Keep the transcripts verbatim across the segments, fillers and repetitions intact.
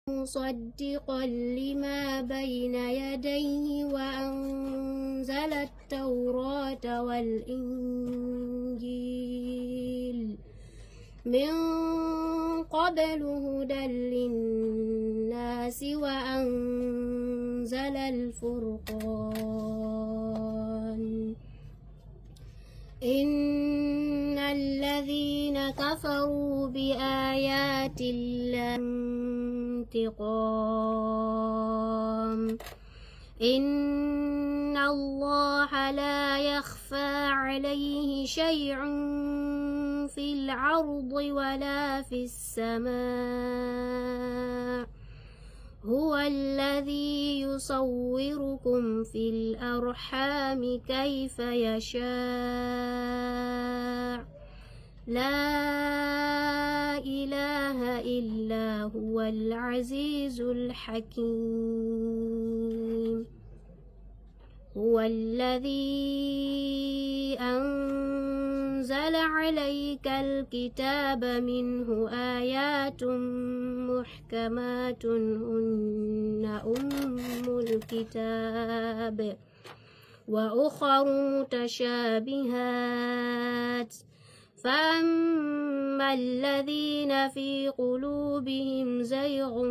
مصدقا لما بين يديه وأنزل التوراة والإنجيل من قبل هدى للناس وأنزل الفرقان. إن الذين كفروا بآيات الله انتقام. إن الله لا يخفى عليه شيء في الأرض ولا في السماء. هو الذي يصوركم في الأرحام كيف يشاء. لا إله إلا هو العزيز الحكيم. هو الذي أنزل عليك الكتاب منه آيات محكمات هن أم الكتاب وأخر متشابهات فأما الذين في قلوبهم زيغ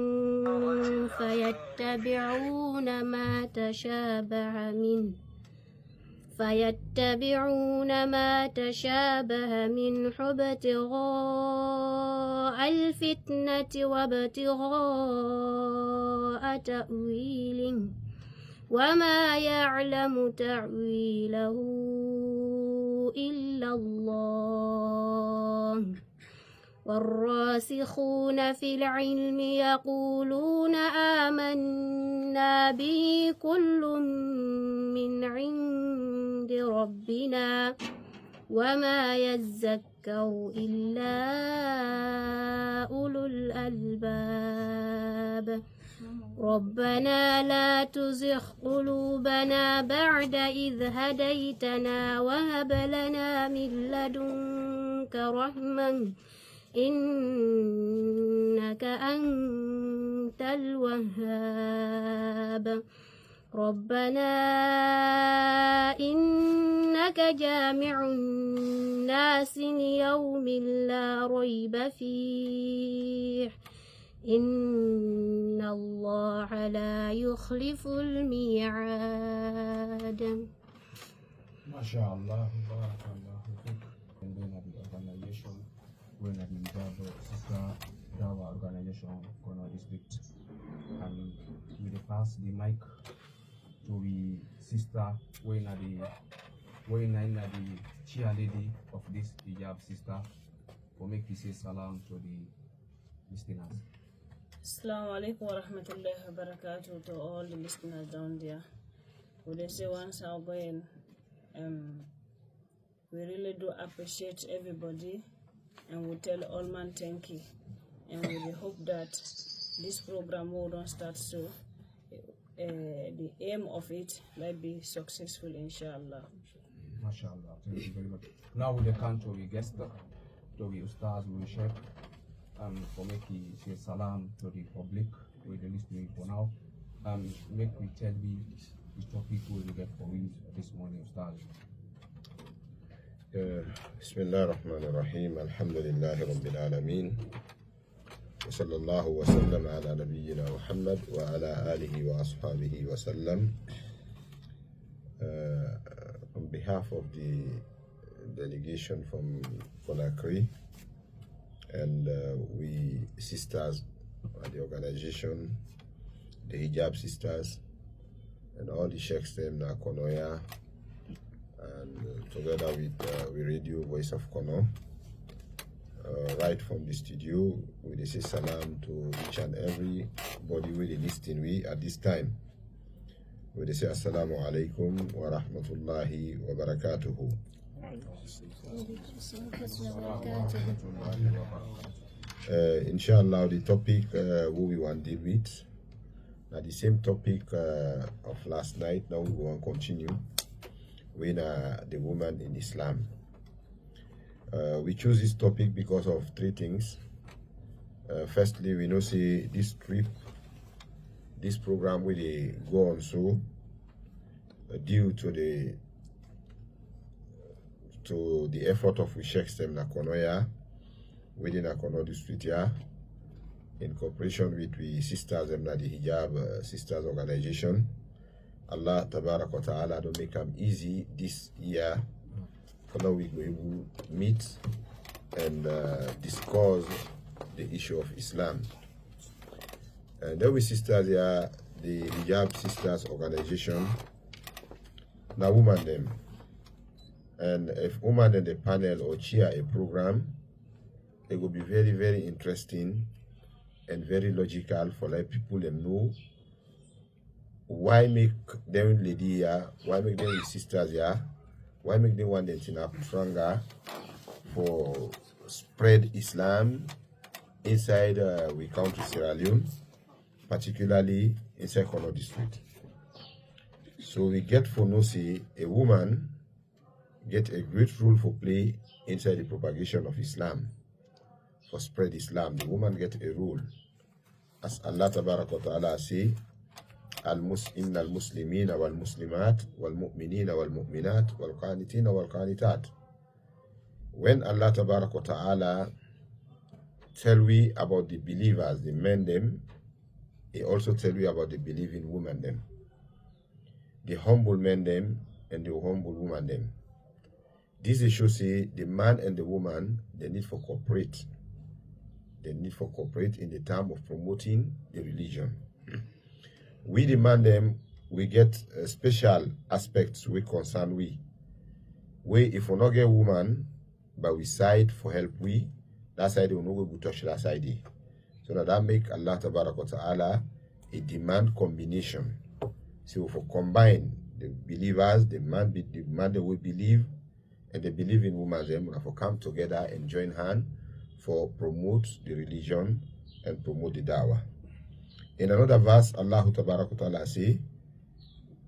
فيتبعون ما تشابه منه فيتبعون ما تشابه منه ابتغاء الفتنة وابتغاء تأويله وما يعلم تأويله إلا الله والراسخون في العلم يقولون آمنا به كل من عند ربنا وما يذكر إلا أولو الألباب. ربنا لا تزغ قلوبنا بعد إذ هديتنا وهب لنا من لدنك رحمة إنك أنت الوهاب. ربنا إنك جامع الناس ليوم لا ريب فيه إن الله لا يخلف الميعاد. Masha Allah, barakallahu fik. And then at the organization, when at the Sister Dawa organization, Kono District, and we dey pass the mic to the sister, wey na the, wey na, na the chair lady of this hijab sister, for make we say salam to the listeners. Assalamu alaikum wa rahmatullahi wa barakatuh to all the listeners down there. We dey say once again, um, we really do appreciate everybody, and we tell all man thank you, and we dey hope that this program wey we don start so, uh, the aim of it might be successful, inshallah. Mashallah, thank you very much. Now we dey count to the guest, to the ustaz, we check, um, for make he say salam to the public wey dey listen for now. Um, make we tell me the topic wey we get for we this morning, ustaz. Uh, بسم الله الرحمن الرحيم. الحمد لله رب العالمين. وصلى الله وسلم على نبينا محمد وعلى آله وأصحابه وسلم. Uh, on behalf of the delegation from Conakry, and, uh, we sisters at the organization, the Hijab sisters, and all the sheikhs dem na Konoya, and, uh, together with, uh, we Radio Voice of Kono, uh, right from the studio, we dey say salam to each and everybody wey dey listen we at this time. We dey say assalamu alaikum wa rahmatullahi wa barakatuhu. Uh, inshallah, the topic, uh, wey we wan deal with na the same topic, uh, of last night. Now we wan continue. We na the woman in Islam. Uh, we choose this topic because of three things. Uh, firstly, we know say this trip Dis program wey dey go on so, due to the to the effort of wi sheikhs dem na Konoya, wey dey na Kono District ya, in cooperation with wi sisters dem na the Hijab, uh, Sisters Organization. Allah Tabarak wa Ta'ala don make am easy dis year. Kono wi go able meet and, uh, discuss the issue of Islam. And then wi sisters ya, the Hijab Sisters Organization, na woman dem. And if woman dem dey panel or chair a program, e go be very, very interesting and very logical for let people dem know why make dem lady ya, why make dem sisters ya, why make dem want dem tin happen stronger for spread Islam inside, uh, wi country Sierra Leone, particularly inside Kono District. So wi get for know say a woman get a great role for play inside the propagation of Islam, for spread Islam. The woman get a role. As Allah Tabarak wa Ta'ala say, "Al-mus-, innal muslimina wal muslimat wal mu'minina wal mu'minat wal qanitina wal qanitat." When Allah Tabarak wa Ta'ala tell wi about the believers, the men dem, e also tell wi about the believing woman dem, the humble men dem and the humble woman dem. Dis dey show say the man and the woman, dem need for cooperate. Dem need for cooperate in the term of promoting the religion. Wi, the man dem, wi get, uh, special aspects wey concern wi, wey if wi no get woman by wi side for help wi, that side wi no go able touch that side dey. So na that make Allah Tabarak wa Ta'ala a demand combination. So for combine the believers, the man be, the man dem wey believe, and the believing woman dem, una for come together and join hand for promote the religion and promote the dawah. In another verse, Allah Tabarak wa Ta'ala say,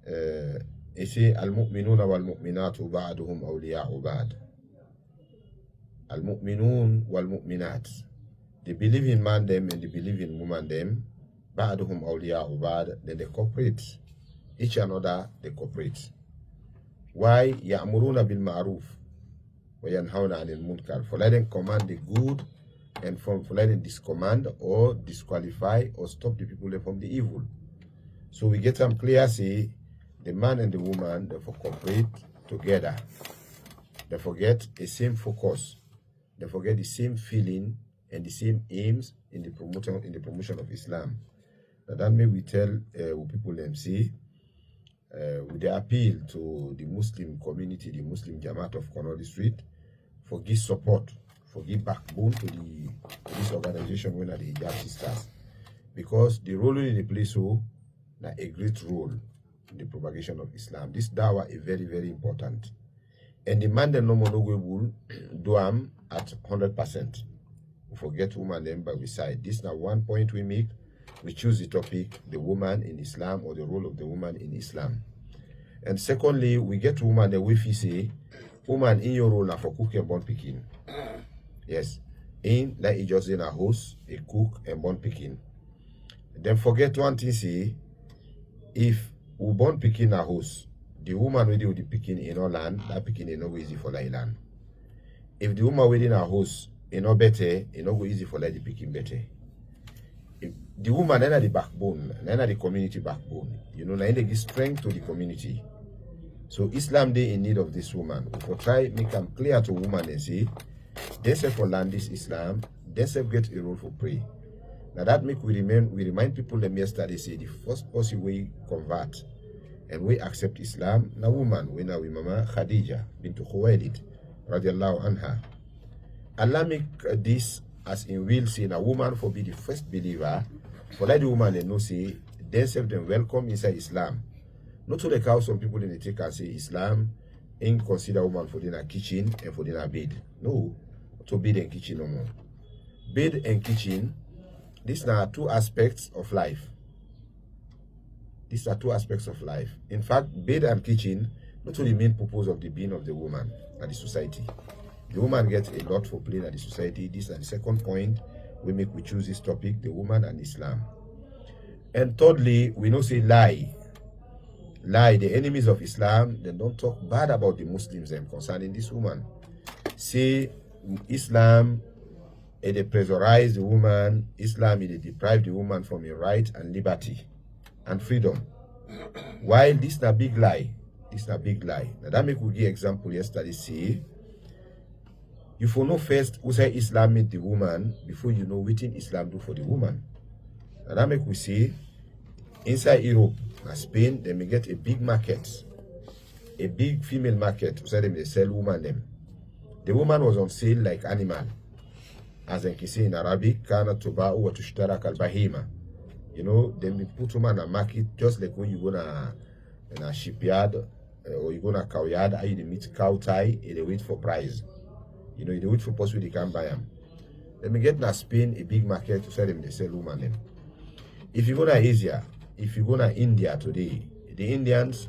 uh, he say, "Al-mu'minuna wal-mu'minatu ba'duhum awliya'u ba'd." Al-mu'minun wal-mu'minat. The believing man dem and the believing woman dem, ba'duhum awliya'u ba'd, dem dey cooperate. Each another dey cooperate. Why? "Ya'muruna bil ma'ruf wa yanhauna anil munkar." For let dem command the good and from, for let dem discommand or disqualify or stop the people dem from the evil. So wi get am clear say the man and the woman dem for cooperate together. Dem for get a same focus. Dem for get the same feeling and the same aims in the promotion, in the promotion of Islam. Na that make wi tell, uh, wi people dem say, uh, wi dey appeal to the Muslim community, the Muslim Jamaat of Kono District, for give support, for give backbone to the, to this organization wey na the Hijab Sisters, because the role wey dem dey play so na a great role in the propagation of Islam. This dawah is very, very important. And the man dem no more no go able do am at hundred percent. Wi for get woman dem by wi side. This na one point wi make wi choose the topic, the woman in Islam, or the role of the woman in Islam. And secondly, wi get woman dem wey feel say woman in your role na for cook and born pikin. Yes, in that e just dey na house, e cook and born pikin. Dem forget one thing say, if wi born pikin na house, the woman wey dey with the pikin e no land, that pikin e no go easy for let e land. If the woman wey dey na house e no better, e no go easy for let the pikin better. If the woman na na the backbone, na na the community backbone. You know, na im dey give strength to the community. So Islam dey in need of this woman. We for try make am clear to woman dem say, dem sef for learn this Islam, dem sef get a role for play. Na that make we remain, we remind people dem yesterday say the first person wey convert and wey accept Islam na woman, wey na we mama Khadija bintu Khuwailid, radiyallahu anha. Allah make, uh, this as im will say na woman for be the first believer, for let the woman dem know say dem sef dem welcome inside Islam. Not like how some people dem dey take am say Islam im consider woman for dey na kitchen and for dey na bed. No, to bed and kitchen no more. Bed and kitchen, these na two aspects of life. These are two aspects of life. In fact, bed and kitchen not only main purpose of the being of the woman and the society. The woman gets a lot for playing at the society. This is the second point wey make we choose this topic, the woman and Islam. And thirdly, we know say lie. Lie, the enemies of Islam, dem don talk bad about the Muslims dem concerning this woman. Say Islam, e dey pressurize the woman, Islam, e dey deprive the woman from her right and liberty and freedom. While this na big lie, this na big lie. Na that make we give example yesterday, say, you for know first who say Islam meet the woman before you know wetin Islam do for the woman. Na that make we say inside Europe, na Spain, dem bin get a big market, a big female market, where dem dey sell woman dem. The woman was on sale like animal. As dem can say in Arabic, kana tuba wa tushtara kal bahima. You know, dem bin put woman na market just like when you go na, na shipyard, eh, or you go na cow yard, how you dey meet cow tie, you dey wait for price. You know, you dey wait for person wey dey come buy am. Dem bin get na Spain a big market, where dem dey sell woman dem. If you go na Asia, if you go na India today, the Indians,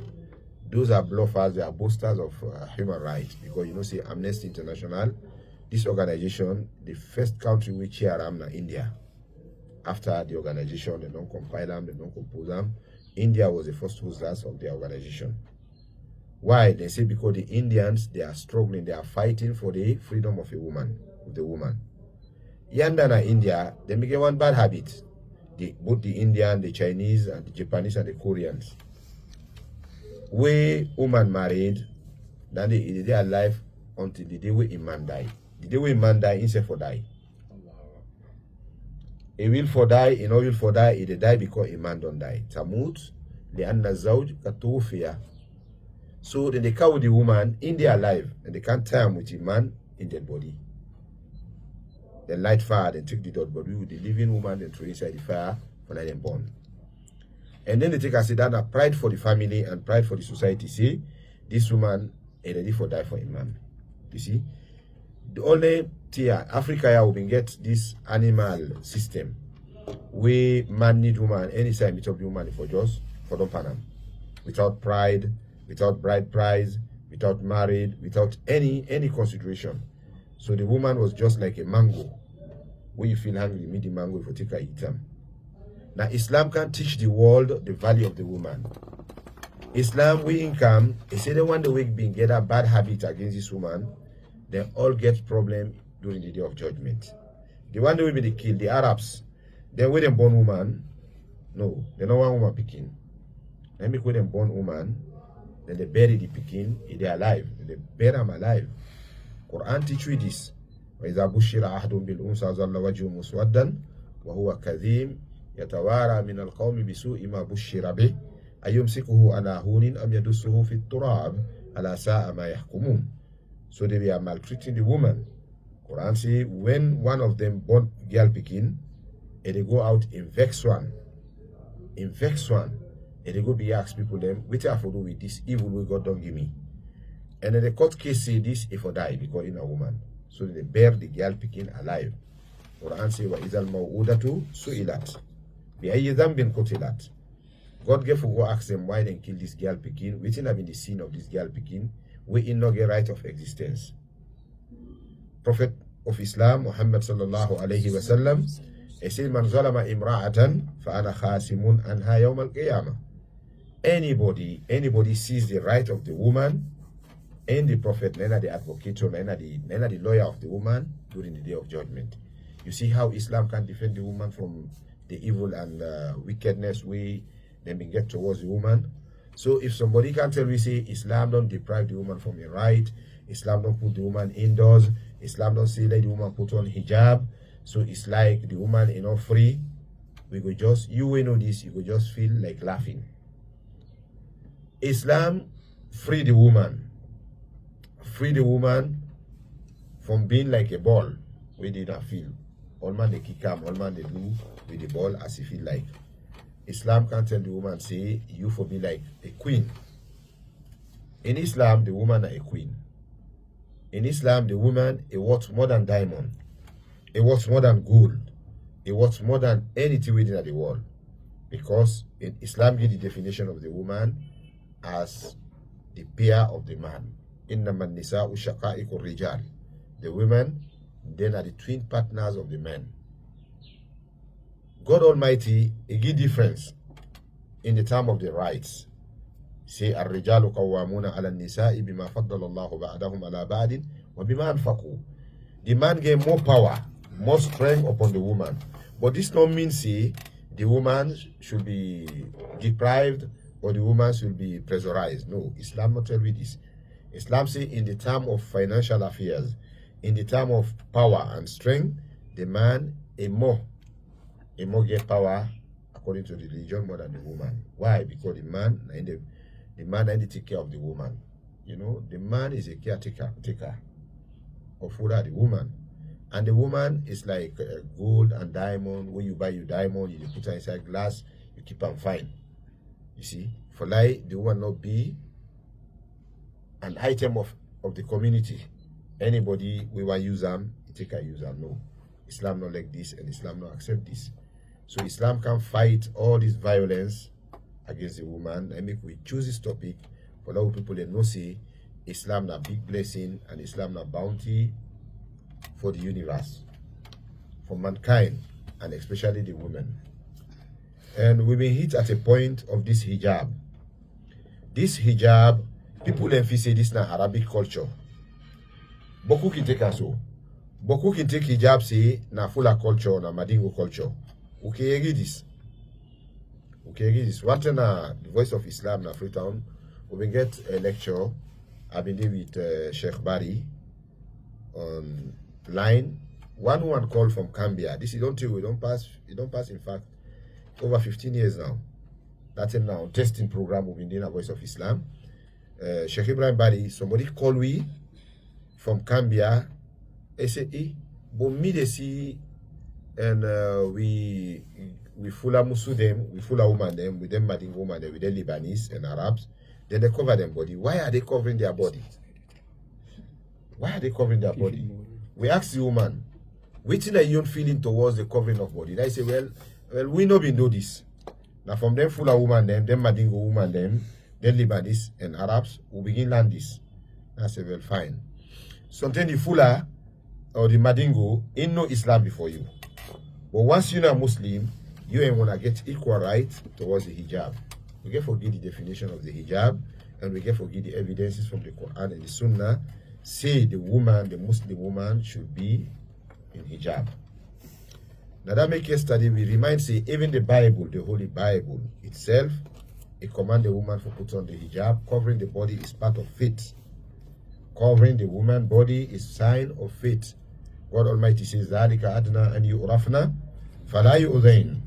those are bluffers, they are boasters of uh, human rights, because you know say Amnesty International, this organization, the first country wey chair am na India. After the organization, dem don compile am, dem don compose am. India was the first holders of the organization. Why? Dem say because the Indians, they are struggling, they are fighting for the freedom of a woman, of the woman. Yanda na India, dem get one bad habit. The, both the Indian, the Chinese, and the Japanese and the Koreans. Wey woman married, na dey e dey alive until the day wey im man die. The day wey im man die, im sef for die. E will for die, e no will for die, e dey die because im man don die. Tamut li anna zawj katufiya. So dem dey carry the woman, im dey alive, and dem can't tie am with im man in dead body. Dem light fire, dem take the dead body with the living woman, dem throw inside the fire for let dem burn. And then dem take am say that na pride for the family and pride for the society. Say this woman e ready for die for im man. You see, the only thing, ah, Africa ya, we bin get this animal system wey man need woman, any side meet up the woman for just for don pan am, without pride, without bride price, without married, without any any consideration. So the woman was just like a mango. When you feel hungry, meet the mango, you for take a eat am. Now Islam can teach the world the value of the woman. Islam, we income, he said the one the week being get a bad habit against this woman, they all get problem during the day of judgment. The one that will be the kill, the Arabs, then when dem born woman, no, dem no want woman pikin. Dem make when dem born woman, then dem bury the pikin, e dey alive, then dem bury am alive. Quran teach we this. وإذا بشر أحدهم بالأنثى ظل وجهه مسودا وهو كظيم يتوارى من القوم بسوء ما بشر به أيمسكه على هون أم يدسه في التراب ألا ساء ما يحكمون. So they were maltreating the woman. Quran say when one of them born girl pikin, e dey go out in vex one, in vex one, e dey go be ask people dem, "Wetin I for do with this evil wey God don give me?" And then the court case say this e for die because in a woman. So they bury the girl pikin alive. Quran say, "Wa izal mawudatu su'ilat bi ayi zambin kutilat." God get for go ask dem why dem kill this girl pikin, wetin have been the sin of this girl pikin, wey e no get right of existence. Prophet of Islam, Muhammad sallallahu alaihi wasallam, he said, "Man zalama imra'atan fa ana khasimun anha yawm al-qiyamah." Anybody, anybody sees the right of the woman, and the Prophet, na the advocate, na the, na the lawyer of the woman during the day of judgment. You see how Islam can defend the woman from the evil and uh, wickedness we then been get towards the woman. So if somebody can tell me say Islam don't deprive the woman from her right, Islam don't put the woman indoors, Islam don't say let the woman put on hijab, so it's like the woman is not free. We go just, you will know this, you go just feel like laughing. Islam free the woman, free the woman from being like a ball wey dey na field. All man dey kick am, all man dey do with the ball as e feel like. Islam can tell the woman say you for be like a queen. In Islam, the woman na a queen. In Islam, the woman e worth more than diamond, e worth more than gold, e worth more than anything wey dey na the world. Because in Islam give the definition of the woman as the peer of the man. Innama nisa'u shaqa'iqu rijal. The women, they are the twin partners of the men. God Almighty, e give difference in the term of the rights. Say, "Ar-rijalu qawwamuna ala nisai bima faddala Allahu ba'dahum ala ba'din wa bima anfaqu." The man get more power, more strength upon the woman. But this no mean say the woman should be deprived or the woman should be pressurized. No, Islam not tell we this. Islam say in the term of financial affairs, in the term of power and strength, the man e more, e more get power according to the religion more than the woman. Why? Because the man na him dey, the man na him dey take care of the woman. You know, the man is a caretaker, taker of who are the woman. And the woman is like uh, gold and diamond. When you buy your diamond, you dey put am inside glass, you keep am fine. You see, for like the woman not be an item of, of the community. Anybody we want use am, e take am use am. No, Islam not like this, and Islam not accept this. So Islam can fight all this violence against the woman and make we choose this topic for allow people to know say Islam na big blessing and Islam na bounty for the universe, for mankind, and especially the women. And we been hit at a point of this hijab. This hijab, people dem feel say this na Arabic culture. Boku kin take am so. Boku kin take hijab say na Fula culture, na Madingo culture. We kin agree this. We kin agree this. One thing na the Voice of Islam na Freetown. We been get a lecture. I been dey with uh, Sheikh Bari online. One woman call from Cambia. This is don't tell we don't pass. It don't pass. In fact, over fifteen years now. That thing now testing program we been doing a Voice of Islam. Uh, Sheikh Ibrahim Bari, somebody call we from Cambia. He say, "Eh, but me dey see, and uh, we we Fula Musu them, we Fula woman them, with them Madingo woman them, with them Lebanese and Arabs. Then they cover them body. Why are they covering their body? Why are they covering their body?" We ask the woman, "Wetin are your feeling towards the covering of body?" And I say, "Well, well, we no been do this. Now from them Fula woman them, them Madingo woman them, them Lebanese and Arabs, we begin learn this." I say, "Well, fine." Something the Fula or the Madingo, he know Islam before you. But once you are Muslim, you and wanna get equal right towards the hijab. We get forget the definition of the hijab, and we get forget the evidences from the Quran and the Sunnah. Say the woman, the Muslim woman, should be in hijab. Now that make yesterday we remind say even the Bible, the Holy Bible itself, it command the woman to put on the hijab. Covering the body is part of faith. Covering the woman body is sign of faith. God Almighty says, "Zalika adna an yu'rafna fala yu'zain."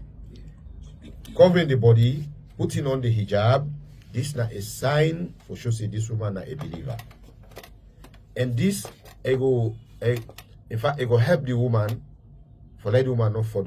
Covering the body, putting on the hijab, this na a sign for sure say this woman na a believer. And this, e go, e, in fact, e go help the woman for let the woman not fall